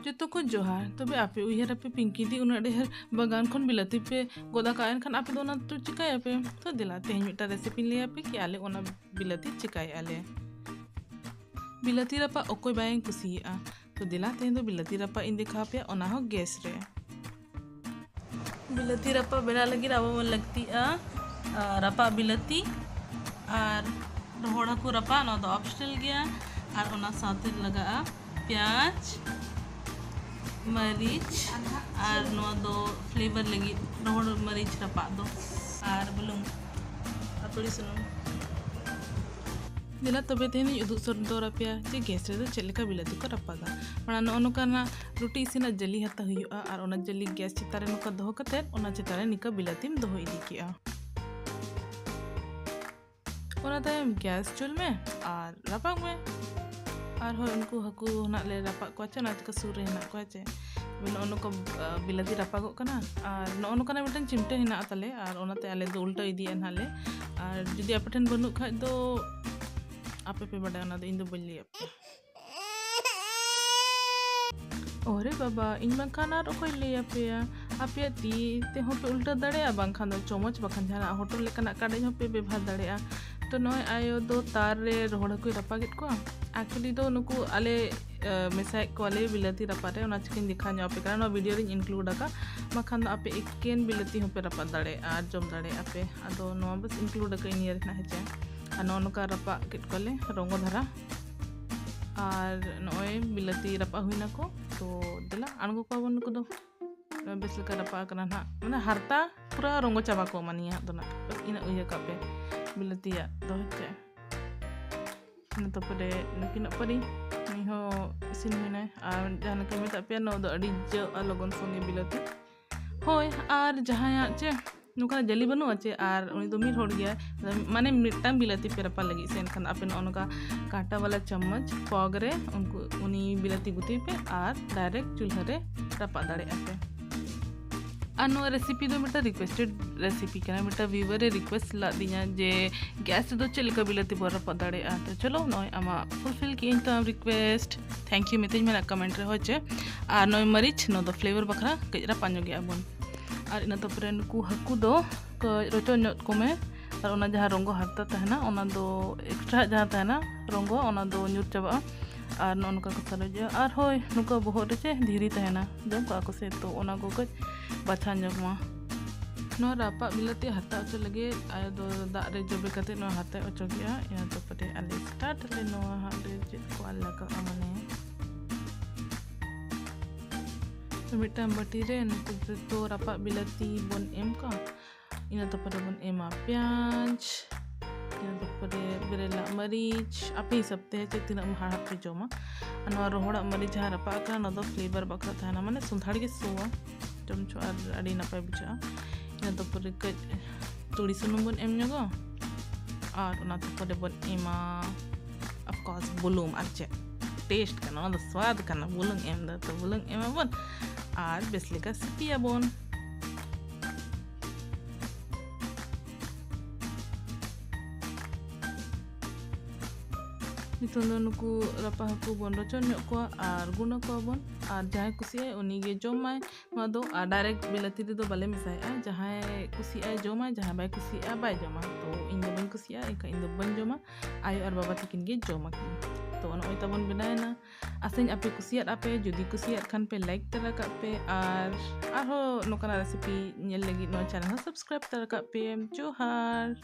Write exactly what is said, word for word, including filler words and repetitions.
ᱡᱚᱛᱚ ᱠᱚ ᱡᱚᱦᱟᱨ᱾ ᱛᱚᱵᱮ ᱟᱯᱮ ᱩᱭᱦᱟᱹᱨ ᱟᱯᱮ ᱯᱤᱝᱠᱤ ᱫᱤ ᱩᱱᱟᱹᱜ ᱰᱷᱮᱨ ᱵᱟᱜᱟᱱ ᱠᱷᱚᱱ ᱵᱤᱞᱟᱹᱛᱤ ᱯᱮ ᱜᱚᱫ ᱟᱠᱟᱫᱼᱟ, ᱮᱱᱠᱷᱟᱱ ᱟᱯᱮ ᱫᱚ ᱚᱱᱟ ᱫᱚ ᱪᱤᱠᱟᱹᱭᱟᱯᱮ? ᱛᱚ ᱫᱮᱞᱟ ᱛᱮᱦᱮᱧ ᱢᱤᱫᱴᱟᱝ ᱨᱮᱥᱤᱯᱤᱧ ᱞᱟᱹᱭᱟᱯᱮ ᱠᱤ ᱟᱞᱮ ᱚᱱᱟ ᱵᱤᱞᱟᱹᱛᱤ ᱪᱤᱠᱟᱹᱭᱮᱫᱼᱟ ᱞᱮ᱾ ᱵᱤᱞᱟᱹᱛᱤ ᱨᱟᱯᱟᱜ ᱚᱠᱚᱭ ᱵᱟᱭ ᱠᱩᱥᱤᱭᱟᱜᱼᱟ? ᱛᱚ ᱫᱮᱞᱟ ᱛᱮᱦᱮᱧ ᱫᱚ ᱵᱤᱞᱟᱹᱛᱤ ᱨᱟᱯᱟᱜ ᱤᱧ ᱫᱮᱠᱷᱟᱣ ᱟᱯᱮᱭᱟ, ᱚᱱᱟ ᱦᱚᱸ ᱜᱮᱥ ᱨᱮ᱾ ᱵᱤᱞᱟᱹᱛᱤ ᱨᱟᱯᱟᱜ ᱵᱮᱱᱟᱣ ᱞᱟᱹᱜᱤᱫ ᱟᱵᱚ ᱵᱚᱱ ᱞᱟᱹᱠᱛᱤᱜᱼᱟ ᱟᱨ ᱨᱟᱯᱟᱜ ᱵᱤᱞᱟᱹᱛᱤ ᱟᱨ ᱨᱚᱦᱚᱲ ᱦᱟᱹᱠᱩ ᱨᱟᱯᱟᱜ, ᱱᱚᱣᱟ ᱫᱚ ᱚᱯᱥᱚᱱᱟᱞ ᱜᱮᱭᱟ᱾ ᱟᱨ ᱚᱱᱟ ᱥᱟᱶᱛᱮ ᱞᱟᱜᱟᱜᱼᱟ ᱯᱮᱸᱭᱟᱡᱽ, ᱢᱟᱹᱨᱤᱪ ᱟᱨ ᱱᱚᱣᱟ ᱫᱚ ᱯᱷᱞᱮᱵᱟᱨ ᱞᱟᱹᱜᱤᱫ ᱨᱚᱦᱚᱲ ᱢᱟᱹᱨᱤᱪ ᱨᱟᱯᱟᱜ ᱫᱚ, ᱟᱨ ᱵᱩᱞᱩᱝ ᱟᱨ ᱛᱩᱲᱤ ᱥᱩᱱᱩᱢ᱾ ᱫᱮᱞᱟ ᱛᱚᱵᱮ ᱛᱮᱦᱮᱧ ᱤᱧ ᱩᱫᱩᱜ ᱥᱚᱫᱚᱨ ᱟᱯᱮᱭᱟ ᱡᱮ ᱜᱮᱥ ᱨᱮᱫᱚ ᱪᱮᱫ ᱞᱮᱠᱟ ᱵᱤᱞᱟᱹᱛᱤ ᱠᱚ ᱨᱟᱯᱟᱜᱟ᱾ ᱢᱟᱲᱟᱝ ᱱᱚᱜᱼᱚ ᱱᱚᱝᱠᱟᱱᱟᱜ ᱨᱩᱴᱤ ᱤᱥᱤᱱᱟᱜ ᱡᱟᱹᱞᱤ ᱦᱟᱛᱟᱣ ᱦᱩᱭᱩᱜᱼᱟ ᱟᱨ ᱚᱱᱟ ᱡᱟᱹᱞᱤ ᱜᱮᱥ ᱪᱮᱛᱟᱱ ᱨᱮ ᱱᱚᱝᱠᱟ ᱫᱚᱦᱚ ᱠᱟᱛᱮᱫ ᱚᱱᱟ ᱪᱮᱛᱟᱱ ᱨᱮ ᱱᱤᱝᱠᱟ ᱵᱤᱞᱟᱹᱛᱤᱢ ᱫᱚᱦᱚ ᱤᱫᱤ ᱠᱮᱜᱼᱟ᱾ ᱚᱱᱟ ᱛᱟᱭᱚᱢ ᱜᱮᱥ ᱡᱩᱞ ᱢᱮ ᱟᱨ ᱨᱟᱯᱟᱜ ᱢᱮ᱾ ᱟᱨ ᱦᱳᱭ, ᱩᱱᱠᱩ ᱦᱟᱹᱠᱩ ᱦᱚᱸ ᱱᱟᱜ ᱞᱮ ᱨᱟᱯᱟᱜ ᱠᱚᱣᱟ ᱪᱮ, ᱚᱱᱟ ᱛᱮᱠᱚ ᱥᱩᱨ ᱨᱮ ᱦᱮᱱᱟᱜ ᱠᱚᱣᱟ ᱪᱮ᱾ ᱱᱚᱜᱼᱚ ᱱᱚᱝᱠᱟ, ᱟ, ᱵᱤᱞᱟᱹᱛᱤ ᱨᱟᱯᱟᱜᱚᱜ ᱠᱟᱱᱟ᱾ ᱟᱨ ᱱᱚᱜᱼᱚ ᱱᱚᱝᱠᱟᱱᱟᱜ ᱢᱤᱫᱴᱮᱱ ᱪᱤᱢᱴᱟᱹ ᱦᱮᱱᱟᱜ ᱛᱟᱞᱮ, ᱟᱨ ᱚᱱᱟᱛᱮ ᱟᱞᱮ ᱫᱚ ᱩᱞᱴᱟᱹ ᱤᱫᱤᱭᱮᱫᱼᱟ ᱱᱟᱜ ᱞᱮ᱾ ᱟᱨ ᱡᱩᱫᱤ ᱟᱯᱮ ᱴᱷᱮᱱ ᱵᱟᱹᱱᱩᱜ ᱠᱷᱟᱡ ᱫᱚ ᱟᱯᱮ ᱯᱮ ᱵᱟᱰᱟᱭᱟ, ᱚᱱᱟ ᱫᱚ ᱤᱧ ᱫᱚ ᱵᱟᱹᱧ ᱞᱟᱹᱭᱟᱫ ᱯᱮᱭᱟ᱾ ᱚᱨᱮ ᱵᱟᱵᱟ, ᱤᱧ ᱵᱟᱝᱠᱷᱟᱱ ᱟᱨ ᱚᱠᱚᱭ ᱞᱟᱹᱭ ᱟᱯᱮᱭᱟ? ᱟᱯᱮᱭᱟᱜ ᱛᱤ ᱛᱮᱦᱚᱸ ᱯᱮ ᱩᱞᱴᱟᱹ ᱫᱟᱲᱮᱭᱟᱜᱼᱟ, ᱵᱟᱝᱠᱷᱟᱱ ᱫᱚ ᱪᱚᱢᱚᱪ, ᱵᱟᱠᱷᱟᱱ ᱡᱟᱦᱟᱱᱟᱜ ᱦᱚᱴᱚᱨ ᱞᱮᱠᱟᱱᱟᱜ ᱠᱟᱰᱮᱡ ᱦᱚᱸᱯᱮ ᱵᱮᱵᱚᱦᱟᱨ ᱫᱟᱲᱮᱭᱟᱜᱼᱟ᱾ ᱛᱚ ᱱᱚᱜᱼᱚᱭ ᱟᱭᱳ ᱫᱚ ᱛᱟᱨ ᱨᱮ ᱨᱚᱦᱚᱲ ᱦᱟᱹᱠᱩᱭ ᱨᱟᱯᱟᱜᱮᱫ ᱠᱚᱣᱟ᱾ Actually ᱫᱚ ᱱᱩᱠᱩ ᱟᱞᱮ, ᱟ, ᱢᱮᱥᱟᱭᱮᱫ ᱠᱚᱣᱟᱞᱮ ᱵᱤᱞᱟᱹᱛᱤ ᱨᱟᱯᱟᱜ ᱨᱮ, ᱚᱱᱟ ᱪᱤᱠᱟᱹᱧ ᱫᱮᱠᱷᱟᱣ ᱧᱚᱜ ᱟᱯᱮ ᱠᱟᱱᱟ᱾ ᱱᱚᱣᱟ ᱵᱷᱤᱰᱤᱭᱳ ᱨᱤᱧ include ᱟᱠᱟᱫ, ᱵᱟᱠᱷᱟᱱ ᱫᱚ ᱟᱯᱮ ᱮᱠᱮᱱ ᱵᱤᱞᱟᱹᱛᱤ ᱦᱚᱸᱯᱮ ᱨᱟᱯᱟᱜ ᱫᱟᱲᱮᱭᱟᱜᱼᱟ ᱟᱨ ᱡᱚᱢ ᱫᱟᱲᱮᱭᱟᱜᱼᱟ ᱯᱮ᱾ ᱟᱫᱚ ᱱᱚᱣᱟ ᱵᱟᱥ include ᱟᱠᱟᱫ ᱤᱧ ᱱᱤᱭᱟᱹ ᱨᱮ ᱱᱟᱜ, ᱦᱮᱸ ᱪᱮ᱾ ᱟᱨ ᱱᱚᱜᱼᱚ ᱱᱚᱝᱠᱟ ᱨᱟᱯᱟᱜ ᱠᱮᱫ ᱠᱚᱣᱟᱞᱮ ᱨᱚᱝᱜᱚ ᱫᱷᱟᱨᱟ᱾ ᱟᱨ ᱱᱚᱜᱼᱚᱭ ᱵᱤᱞᱟᱹᱛᱤ ᱨᱟᱯᱟᱜ ᱦᱩᱭᱱᱟ ᱠᱚ᱾ ᱛᱚ ᱫᱮᱞᱟ ᱟᱬᱜᱚ ᱠᱚᱣᱟᱵᱚᱱ ᱱᱩᱠᱩ ᱫᱚ᱾ ᱵᱮᱥ ᱞᱮᱠᱟ ᱨᱟᱯᱟᱜ ᱟᱠᱟᱱᱟ ᱱᱟᱦᱟᱜ, ᱢᱟᱱᱮ ᱦᱟᱨᱛᱟ ᱯᱩᱨᱟᱹ ᱨᱚᱝᱜᱚ ᱪᱟᱵᱟ ᱠᱚᱜ ᱢᱟ ᱱᱤᱭᱟᱹ ᱦᱟᱸᱜ ᱫᱚ ᱱᱟᱜ᱾ ᱵᱟᱥ ᱤᱱᱟᱹᱜ ᱩᱭᱦᱟᱹᱨ ᱠᱟᱜ ᱯᱮ ᱵᱤᱞᱟᱹᱛᱤᱭᱟᱜ ᱫᱚ, ᱦᱮᱸ ᱪᱮ᱾ ᱤᱱᱟᱹ ᱛᱟᱨᱯᱚᱨᱮ ᱱᱩᱠᱤᱱᱟᱜ ᱯᱟᱹᱨᱤ, ᱱᱩᱭ ᱦᱚᱸ ᱤᱥᱤᱱ ᱦᱩᱭᱱᱟᱭ᱾ ᱟᱨ ᱡᱟᱦᱟᱸ ᱞᱮᱠᱟᱧ ᱢᱮᱛᱟᱫ ᱯᱮᱭᱟ, ᱱᱚᱣᱟ ᱫᱚ ᱟᱹᱰᱤ ᱡᱟᱹᱜᱼᱟ ᱞᱚᱜᱚᱱ ᱥᱚᱸᱜᱮ ᱵᱤᱞᱟᱹᱛᱤ᱾ ᱦᱳᱭ, ᱟᱨ ᱡᱟᱦᱟᱸᱭᱟᱜ ᱪᱮ ᱱᱚᱝᱠᱟ ᱡᱟᱹᱞᱤ ᱵᱟᱹᱱᱩᱜᱼᱟ ᱪᱮ, ᱟᱨ ᱩᱱᱤ ᱫᱚ ᱢᱤᱫ ᱦᱚᱲ ᱜᱮᱭᱟᱭ, ᱢᱟᱱᱮ ᱢᱤᱫᱴᱟᱝ ᱵᱤᱞᱟᱹᱛᱤ ᱯᱮ ᱨᱟᱯᱟᱜ ᱞᱟᱹᱜᱤᱫ ᱥᱮ, ᱮᱱᱠᱷᱟᱱ ᱟᱯᱮ ᱱᱚᱜᱼᱚ ᱱᱚᱝᱠᱟ ᱠᱟᱸᱴᱟ ᱵᱟᱞᱟ ᱪᱟᱢᱚᱪ fork ᱨᱮ ᱩᱱᱠᱩ, ᱩᱱᱤ ᱵᱤᱞᱟᱹᱛᱤ ᱜᱩᱛᱩᱭ ᱯᱮ ᱟᱨ direct ᱪᱩᱞᱦᱟᱹ ᱨᱮ ᱨᱟᱯᱟᱜ ᱫᱟᱲᱮᱭᱟᱜᱼᱟ ᱯᱮ᱾ ᱟᱨ ᱱᱚᱣᱟ recipe ᱫᱚ ᱢᱤᱫᱴᱟᱝ requested recipe ᱠᱟᱱᱟ, ᱢᱤᱫᱴᱟᱝ viewer ᱮ request ᱞᱮᱫᱤᱧᱟ ᱡᱮ gas ᱨᱮᱫᱚ ᱪᱮᱫ ᱞᱮᱠᱟ ᱵᱤᱞᱟᱹᱛᱤ ᱵᱚᱱ ᱨᱟᱯᱟᱜ ᱫᱟᱲᱮᱭᱟᱜᱼᱟ᱾ ᱛᱚ ᱪᱚᱞᱚ, ᱱᱚᱜᱼᱚᱭ ᱟᱢᱟᱜ fulfill ᱠᱮᱜ ᱟᱹᱧ ᱛᱟᱢ request᱾ Thank you ᱢᱤᱛᱟᱹᱧ ᱢᱮ ᱱᱟᱜ comment ᱨᱮ, ᱦᱳᱭ ᱪᱮ᱾ ᱟᱨ ᱱᱚᱜᱼᱚᱭ ᱢᱟᱹᱨᱤᱪ, ᱱᱚᱣᱟ ᱫᱚ ᱯᱷᱞᱮᱵᱟᱨ ᱵᱟᱠᱷᱨᱟ ᱠᱟᱹᱡ ᱨᱟᱯᱟᱜ ᱧᱚᱜᱮᱜᱼᱟ ᱵᱚᱱ᱾ ᱟᱨ ᱤᱱᱟᱹ ᱛᱟᱯᱚᱨᱮ ᱱᱩᱠᱩ ᱦᱟᱹᱠᱩ ᱫᱚ ᱠᱟᱹᱡ ᱨᱚᱪᱚ ᱧᱚᱜ ᱠᱚᱢᱮ, ᱟᱨ ᱚᱱᱟ ᱡᱟᱦᱟᱸ ᱨᱚᱝᱜᱚ ᱦᱟᱨᱛᱟ ᱛᱟᱦᱮᱱᱟ, ᱚᱱᱟ ᱫᱚ ᱮᱠᱥᱴᱨᱟ ᱡᱟᱦᱟᱸ ᱛᱟᱦᱮᱱᱟ ᱨᱚᱝᱜᱚ, ᱚᱱᱟ ᱫᱚ ᱧᱩᱨ ᱪᱟᱵᱟᱜᱼᱟ᱾ ᱟᱨ ᱱᱚᱜᱼᱚ ᱱᱚᱝᱠᱟ ᱠᱚ ᱥᱟᱨᱮᱡᱚᱜᱼᱟ᱾ ᱟᱨ ᱦᱳᱭ, ᱱᱩᱠᱩ ᱵᱚᱦᱚᱜ ᱨᱮ ᱪᱮ ᱫᱷᱤᱨᱤ ᱛᱟᱦᱮᱱᱟ, ᱡᱚᱢ ᱠᱟᱜᱼᱟ ᱠᱚ ᱥᱮ, ᱛᱚ ᱚᱱᱟ ᱠᱚ ᱠᱟᱹᱡ ᱵᱟᱪᱷᱟᱣ ᱧᱚᱜ ᱢᱟ᱾ ᱱᱚᱣᱟ ᱨᱟᱯᱟᱜ ᱵᱤᱞᱟᱹᱛᱤ ᱦᱟᱨᱛᱟ ᱚᱪᱚ ᱞᱟᱹᱜᱤᱫ ᱟᱭᱳ ᱫᱚ ᱫᱟᱜ ᱨᱮ ᱡᱚᱵᱮ ᱠᱟᱛᱮ ᱱᱚᱣᱟ ᱦᱟᱨᱛᱟᱭ ᱚᱪᱚᱜᱮᱜᱼᱟ᱾ ᱤᱱᱟᱹ ᱛᱟᱯᱚᱨᱮ ᱟᱞᱮ ᱥᱴᱟᱨᱴ ᱟᱞᱮ ᱱᱚᱣᱟ ᱦᱟᱸᱜ ᱨᱮ ᱪᱮᱫ ᱠᱚ ᱟᱨ ᱞᱟᱜᱟᱜᱼᱟ, ᱢᱟᱱᱮ ᱢᱤᱫᱴᱟᱝ ᱵᱟᱹᱴᱤ ᱨᱮ ᱱᱩᱠᱩ ᱡᱚᱛᱚ ᱨᱟᱯᱟᱜ ᱵᱤᱞᱟᱹᱛᱤ ᱵᱚᱱ ᱮᱢ ᱠᱚᱣᱟ᱾ ᱤᱱᱟᱹ ᱛᱟᱯᱚᱨᱮ ᱵᱚᱱ ᱮᱢᱟ ᱯᱮᱸᱭᱟᱡᱽ, ᱤᱱᱟᱹ ᱛᱟᱯᱚᱨᱮ ᱵᱮᱨᱮᱞᱟᱜ ᱢᱟᱹᱨᱤᱪ, ᱟᱯᱮ ᱦᱤᱥᱟᱹᱵ ᱛᱮ ᱪᱮᱫ ᱛᱤᱱᱟᱹᱜ ᱦᱟᱲᱦᱟᱫ ᱯᱮ ᱡᱚᱢᱟ᱾ ᱟᱨ ᱱᱚᱣᱟ ᱨᱚᱦᱚᱲᱟᱜ ᱢᱟᱹᱨᱤᱪ ᱡᱟᱦᱟᱸ ᱨᱟᱯᱟᱜ ᱟᱠᱟᱱᱟ, ᱚᱱᱟ ᱫᱚ ᱯᱷᱞᱮᱵᱟᱨ ᱵᱟᱠᱷᱨᱟ ᱛᱟᱦᱮᱱᱟ, ᱢᱟᱱᱮ ᱥᱚᱸᱫᱷᱟᱲ ᱜᱮ ᱥᱚᱣᱟ, ᱡᱚᱢ ᱡᱚᱠᱷᱚᱱ ᱟᱨ ᱟᱹᱰᱤ ᱱᱟᱯᱟᱭ ᱵᱩᱡᱷᱟᱹᱜᱼᱟ᱾ ᱤᱱᱟᱹ ᱛᱟᱯᱚᱨᱮ ᱠᱟᱹᱡ ᱛᱩᱲᱤ ᱥᱩᱱᱩᱢ ᱵᱚᱱ ᱮᱢ ᱧᱚᱜᱟ, ᱟᱨ ᱚᱱᱟ ᱛᱟᱯᱚᱨᱮ ᱵᱚᱱ ᱮᱢᱟ, of course, ᱵᱩᱞᱩᱝ᱾ ᱟᱨ ᱪᱮᱫ ᱴᱮᱥᱴ ᱠᱟᱱᱟ, ᱚᱱᱟ ᱫᱚ ᱥᱣᱟᱫ ᱠᱟᱱᱟ ᱵᱩᱞᱩᱝ ᱮᱢ ᱫᱚ᱾ ᱛᱚ ᱵᱩᱞᱩᱝ ᱮᱢᱟᱵᱚᱱ ᱟᱨ ᱵᱮᱥ ᱞᱮᱠᱟ ᱥᱤᱯᱤᱭᱟᱵᱚᱱ᱾ ᱱᱤᱛᱚᱝ ᱫᱚ ᱱᱩᱠᱩ ᱨᱟᱯᱟᱜ ᱦᱟᱹᱠᱩ ᱵᱚᱱ ᱨᱚᱪᱚᱱ ᱧᱚᱜ ᱠᱚᱣᱟ ᱟᱨ ᱜᱩᱸᱰᱟᱹ ᱠᱚᱣᱟ ᱵᱚᱱ, ᱟᱨ ᱡᱟᱦᱟᱸᱭ ᱠᱩᱥᱤᱭᱟᱜᱼᱟᱭ ᱩᱱᱤ ᱜᱮ ᱡᱚᱢᱟᱭ᱾ ᱱᱚᱣᱟ ᱫᱚ ᱟᱨ ᱰᱟᱭᱨᱮᱠᱴ ᱵᱤᱞᱟᱹᱛᱤ ᱨᱮᱫᱚ ᱵᱟᱞᱮ ᱢᱮᱥᱟᱭᱮᱫᱼᱟ᱾ ᱡᱟᱦᱟᱸᱭ ᱠᱩᱥᱤᱭᱟᱜᱼᱟᱭ ᱡᱚᱢᱟᱭ, ᱡᱟᱦᱟᱸᱭ ᱵᱟᱭ ᱠᱩᱥᱤᱭᱟᱜᱼᱟ ᱵᱟᱭ ᱡᱚᱢᱟ᱾ ᱛᱚ ᱤᱧ ᱫᱚ ᱵᱟᱹᱧ ᱠᱩᱥᱤᱭᱟᱜᱼᱟ, ᱮᱱᱠᱷᱟᱱ ᱤᱧ ᱫᱚ ᱵᱟᱹᱧ ᱡᱚᱢᱟ᱾ ᱟᱭᱳ ᱟᱨ ᱵᱟᱵᱟ ᱛᱟᱹᱠᱤᱱ ᱜᱮ ᱡᱚᱢᱟ ᱠᱤᱱ᱾ ᱛᱚ ᱱᱚᱜᱼᱚᱭ ᱛᱟᱵᱚᱱ ᱵᱮᱱᱟᱣᱮᱱᱟ᱾ ᱟᱥᱟᱧ ᱟᱯᱮ ᱠᱩᱥᱤᱭᱟᱜ ᱟᱯᱮ᱾ ᱡᱩᱫᱤ ᱠᱩᱥᱤᱭᱟᱜ ᱠᱷᱟᱱ ᱯᱮ ᱞᱟᱭᱤᱠ ᱛᱟᱨᱟ ᱠᱟᱜ ᱯᱮ, ᱟᱨ ᱟᱨᱦᱚᱸ ᱱᱚᱝᱠᱟᱱᱟᱜ ᱨᱮᱥᱤᱯᱤ ᱧᱮᱞ ᱞᱟᱹᱜᱤᱫ ᱱᱚᱣᱟ ᱪᱮᱱᱮᱞ ᱦᱚᱸ ᱥᱟᱵᱥᱠᱨᱟᱭᱤᱵ ᱛᱟᱨᱟ ᱠᱟᱜ ᱯᱮ᱾ ᱡᱚᱦᱟᱨ᱾